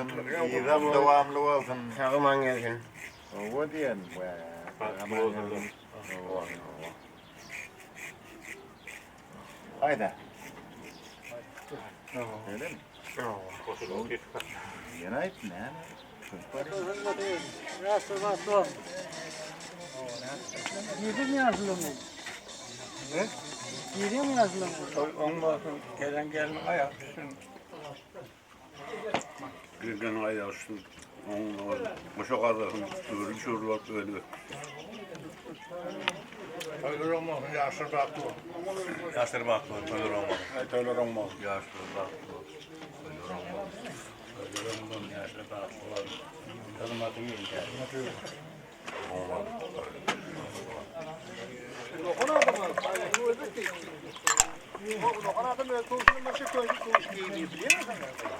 bolsun, yzam dowamly bolsun. Sag-aman gelsin. Hawa diýen. Bagtly bolsunlar. Hawa, hawa. Haýda. Öyle mi? Ýene aýt, näme? Gelen gelin ayak düşsün. Gelin aýagy düşsün. Oň goşa gazasyn, öwrüm şöwrüm bolup öli. Toýlar oňmasyn, ýaşlar bagtly bolsun. Ýaşlar bagtly bolsun, toýlar oňmasyn. Toýlar oňmasyn. Ýaşlar bagtly bolsun, toýlar oňmasyn. Toýlar oňmasyn, ýaşlar bagtly bolsun. Hyzmaty gelýär.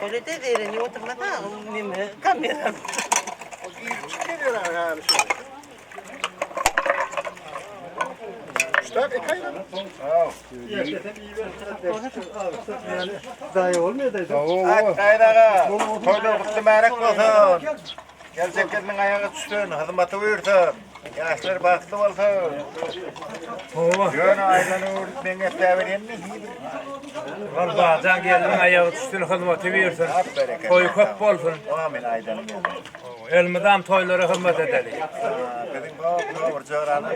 Öyle de verin oturmasa neme kamera. Aýt, Gaýyn aga, toýlar gutly mübärek bolsun. Geljek gelniň aýagy düşsün, hyzmaty buýursyn. Ýaşlar bagtly bolsun. Ýöne aýlanyp meň gepläberýänmi? Galbajan gelniň aýagy düşsün, hyzmaty buýursyn. Toýy köp bolsun. Amin aýdanym ýaly. Elmydam toýlara hyzmat edeli. Biziň bu bir jorany.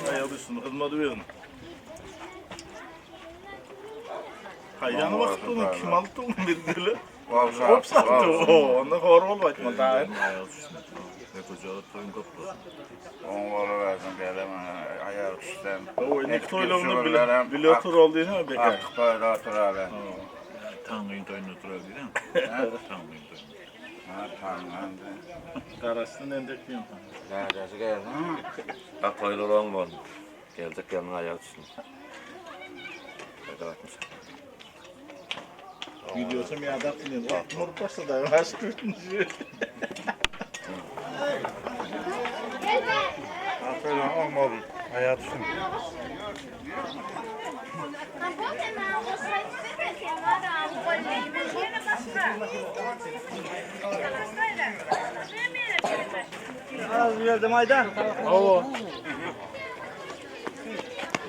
Aýagy düşsün, hyzmaty berin. Haýran wagt bunu kim alypdy onu bildiler. Hop satdy. O, onda hor bolup aýtma daýy. Aýagy düşsün. Öküjeli toýuň köp bolsun. Oň bolubersin gelin aýagy düşsün. O, indi toýlaryny bile bile otur ol diýsene beke. Artyk toýda oturaly. Taňgyň toýunda oturar diýsen. Taňgyň toýunda. Ha, taňňan. Garaşsyn endek diýen. Dädesi gelsin. Ha toýlar oň bolsun. Geljek gelniň aýagy düşsün. Toýda gatnaşar. Videosum ýadap diýen. Otmuryp başlady. Başga üçünji. Toýlar oňmasyn, aýagy düşsün.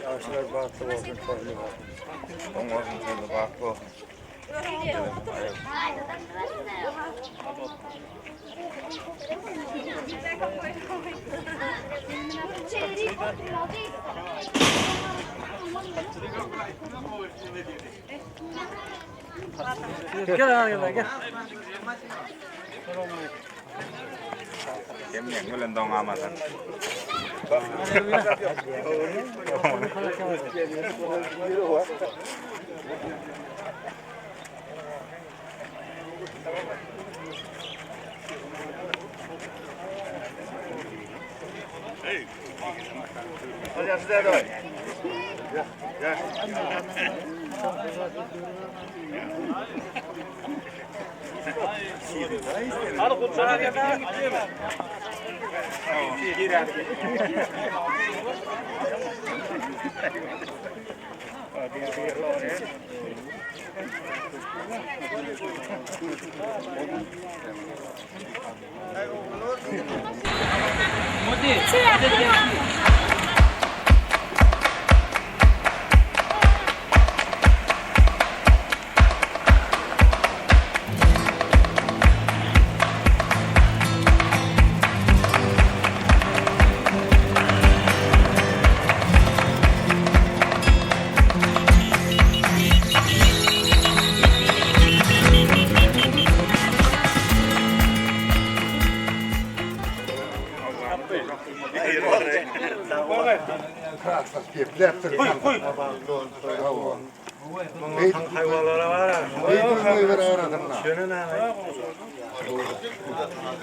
Ýaşlar bagtly bolsun, toýly bolsun. Oňmasyn toýda bagtly bolsun. Demleň bilen doňamadan.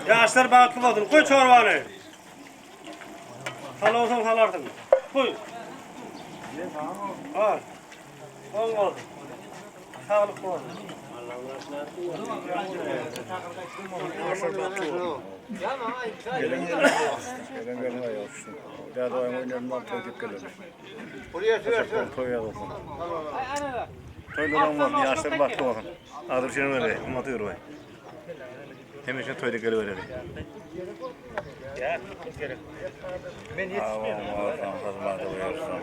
Ýaşlar bagtly bolsun. Goý çorbany. Salawsan salarsyň. Goý. Ha. Oň bolsun. Saglyk bolsun. Ýaşlar bagtly bolsun. Gelen gelen gelen aýagy düşsün. Dädebaýyň oýnaýan toý diýip geleli. Toý ýazylsyn. Toýlar oň bolsun, ýaşlar bagtly bolsun. Adyr şeýle bereli, hymmaty görübaý. Hemişe toýda gelibereli. Men ýetişmedim. Hyzmaty buýursun.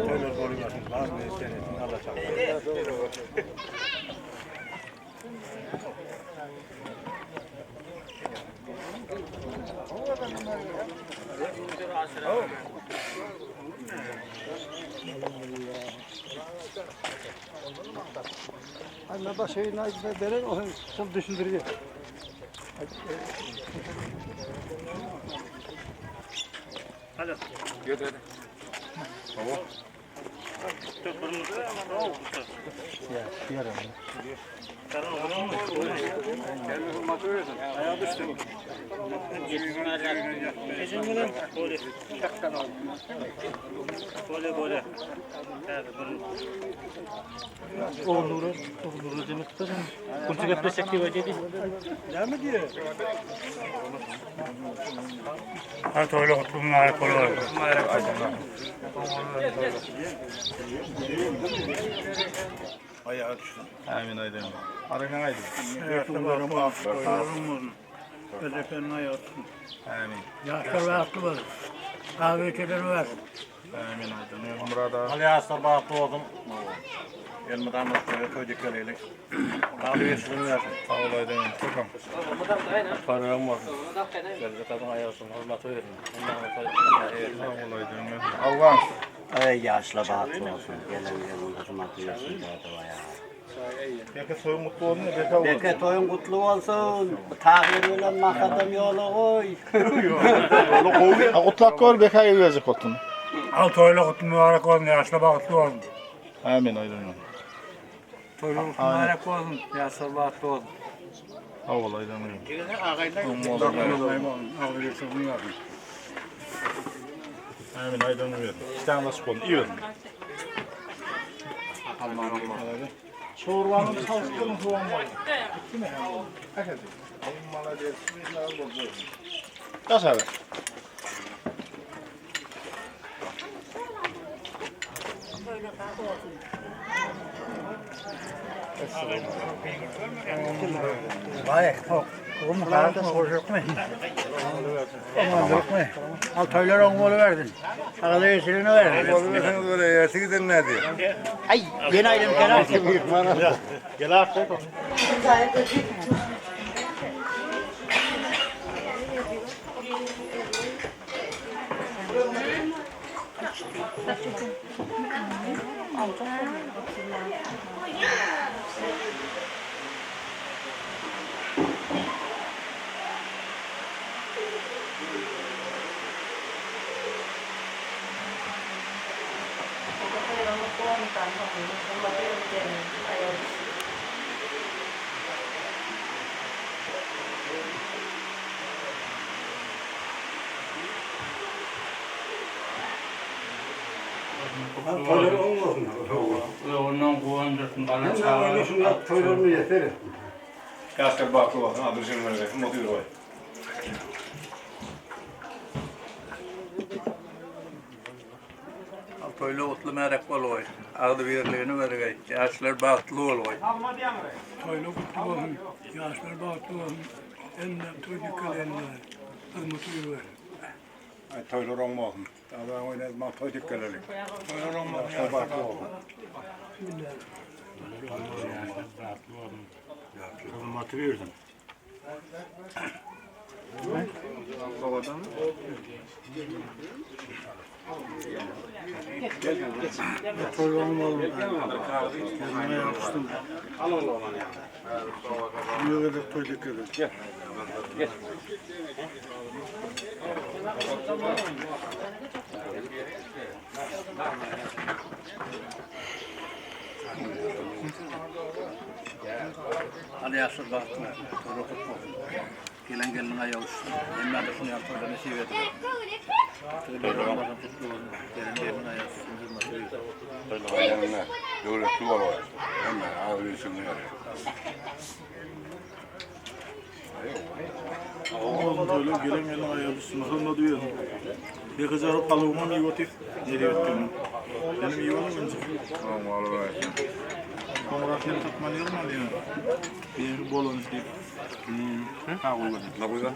Toýlar bolubersin. Allah çakasyn. Anne başıyla veren o çok düşündürüyor. Ha toýlar gutly mübarek bolsun. Ayağa düşsün. Amin aydın. Arakan aydın. Özeklerini ayağı tutsun. Amin. Yaşlar bagtly bolsun. Abiyeteler versin. Amin aydın. Murada. Al ýaşlar bagtly bolsun. Elmydama şöyle toý diýip geleli. Agdy bersin bersin. Sağ ol aydın. Köpem. Toýlaryň bolsun. Geljek adyň aýagy düşsün, hurmaty bersin. Sağ ol aydın. Avgan. Ay yaşlı bahtlı olsun. Gelen gelen hizmet etsin Dädebaýa. Beke soyun mutlu olsun. Beke olsun. Beke toyun kutlu olsun. Tahir bilen makadam yolu koy. Ha kutlak gör Beke gelecek otun. Al toýlar gutly mübarek bolsun. Ýaşlar bagtly bolsun. Amin aydın. Toýlar gutly mübarek bolsun. Ýaşlar bagtly bolsun. Sağ ol aydın. Amin aydın. İşten nasip olun. İyi olun. Çorbanın çalıştırın soğan var. Bitti mi? Herkes. Malades. Kaç abi? Al toylar on bolu verdin. Ağzı yeşilini verdin. Ay yeni ayrım kenar. Toylar on olsun. Ondan guwandyrsyn bana çaga. Toylarını yeter. Ýaşlar bagtly bolsun, adyr şeýle bereli, hymmaty görübaý. Al toýlar gutly mübarek bolsun. Agdy birligini bergeý. Ýaşlar bagtly bolsun. Toýlar gutly bolsun. Ýaşlar bagtly bolsun. Emme toý dükkanlarına hizmeti ver. Toýlar oň bolsun. Dädebaýyň oýnaýan toý diýip geleli. Toýlar oň bolsun. Ýaşlar bagtly bolsun. Hizmeti versin. Al ýaşlar bagtly. Toýlar gutly bolsun. Gelen gelniň aýagy düşsün. Hemmäde şuny ýaly toýlar nesip etsin. Toýlaryň bolsun, kutly bolsun. Gelen gelniň aýagy düşsün, hyzmaty buýursun. Toýlaryň ýanynda döwletli bolaý. Hemme agzybirçiligiň ýeri. Oň toýlar gelen gelniň aýagy düşsün, hyzmaty buýursun. Ýekeje alyp palawymam iýip otyr. Nereye etdiğini. Benim iyi olur mu? Oň bolaý. Soňra seni tutman ýörmän diýen. Bir bolan diýip. Ha, goýber. Ne goýber?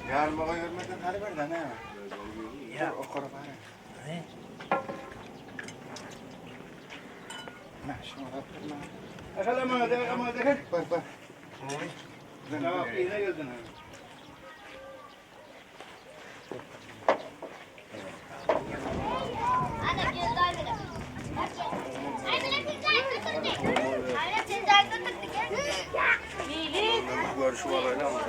Ýarma goýbermeden hany ber da näme? Ya okara bar. Ne? Şunu attırma. Bak bak. Görüşü var öyle ama.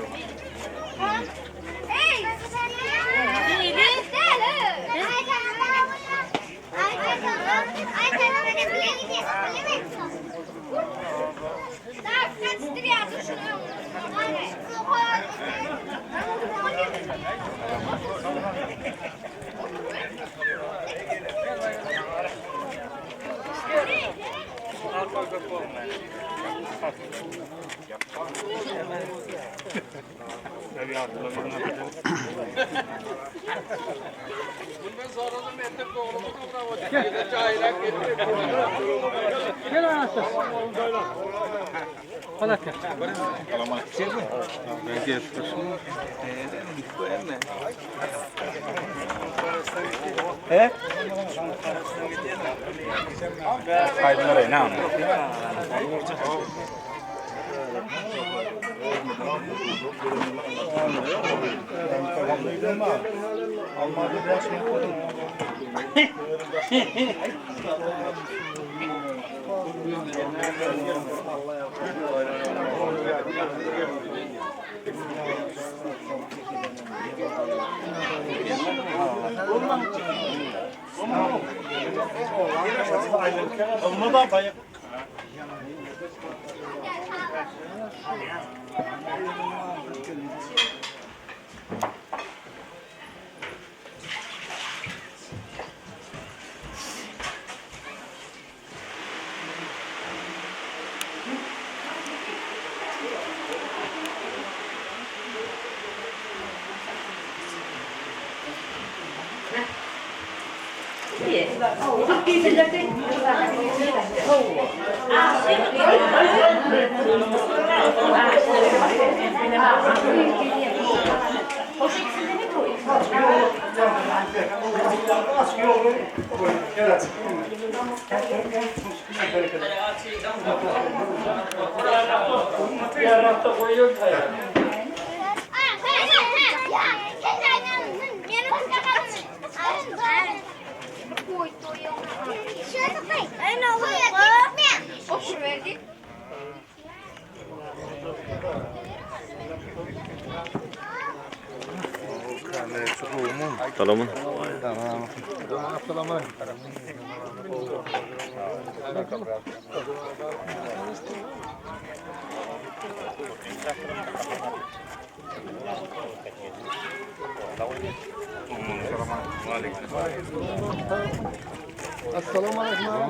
Salamın.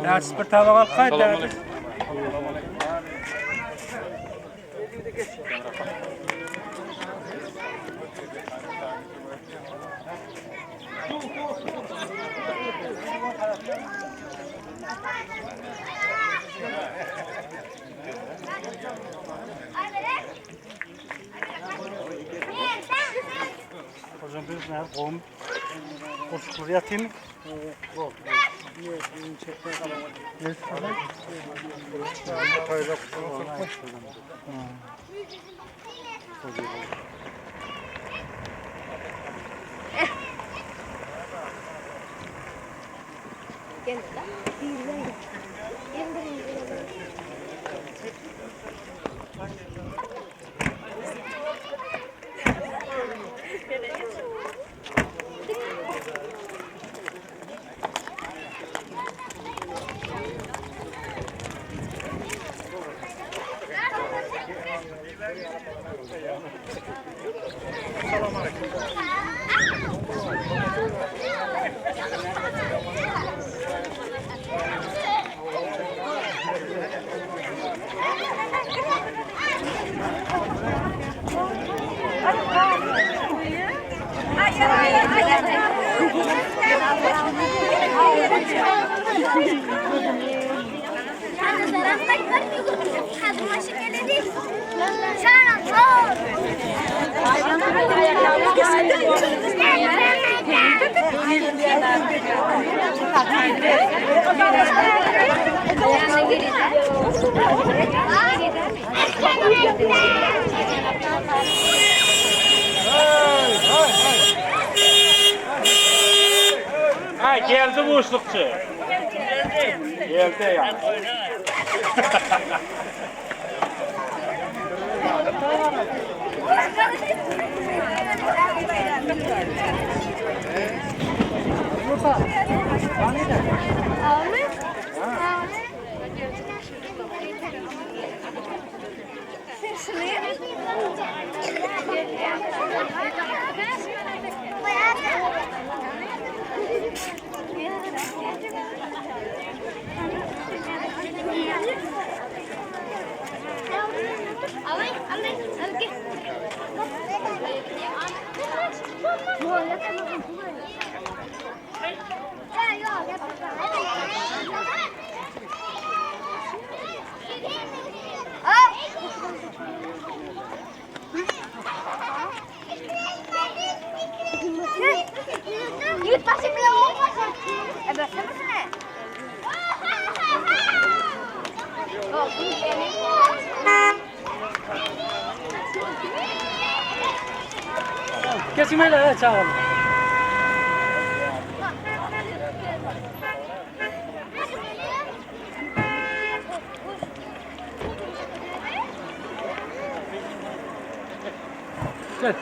Ders bir tabak alyp gaýt. Hocam bir ne qom Koşuklar yatayım. Ha geldi buşlukçy. Geldi ýa. Geçmeyle çağırın. Gel.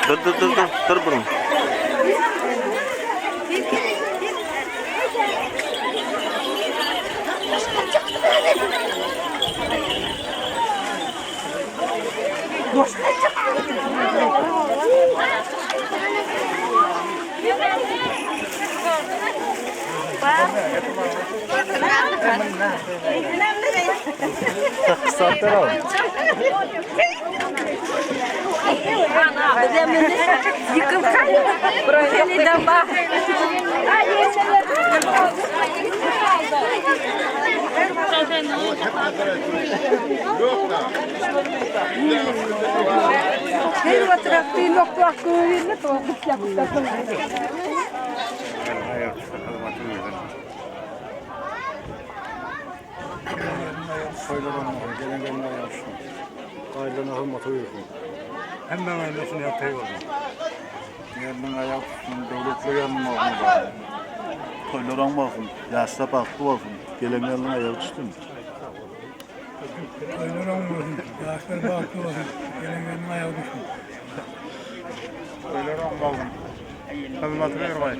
Dur dur dur dur dur burun. Kısaltlar al. Toýlar oň bolsun, gelen gelin aýagy düşsün. Gaýylaryna hyzmaty buýursun. Hemmäňe şuny ýaly toý bolsun. Gelniň aýagy düşsün, döwletli gelin bolsun. Toýlar oň bolsun, ýaşlar bagtly bolsun, gelen gelniň aýagy düşsün. Toýlar oň bolsun, ýaşlar bagtly bolsun, gelen gelniň aýagy düşsün. Toýlar oň bolsun. Hyzmaty buýurgaý.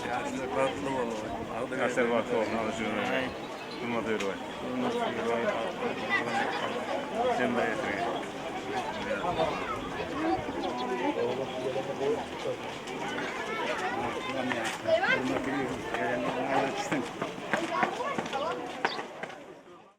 Ýaşlar bagtly bolsun. Ýaşlar bagtly bolsun. Hyzmaty buýurgaý. Sen de ýetir.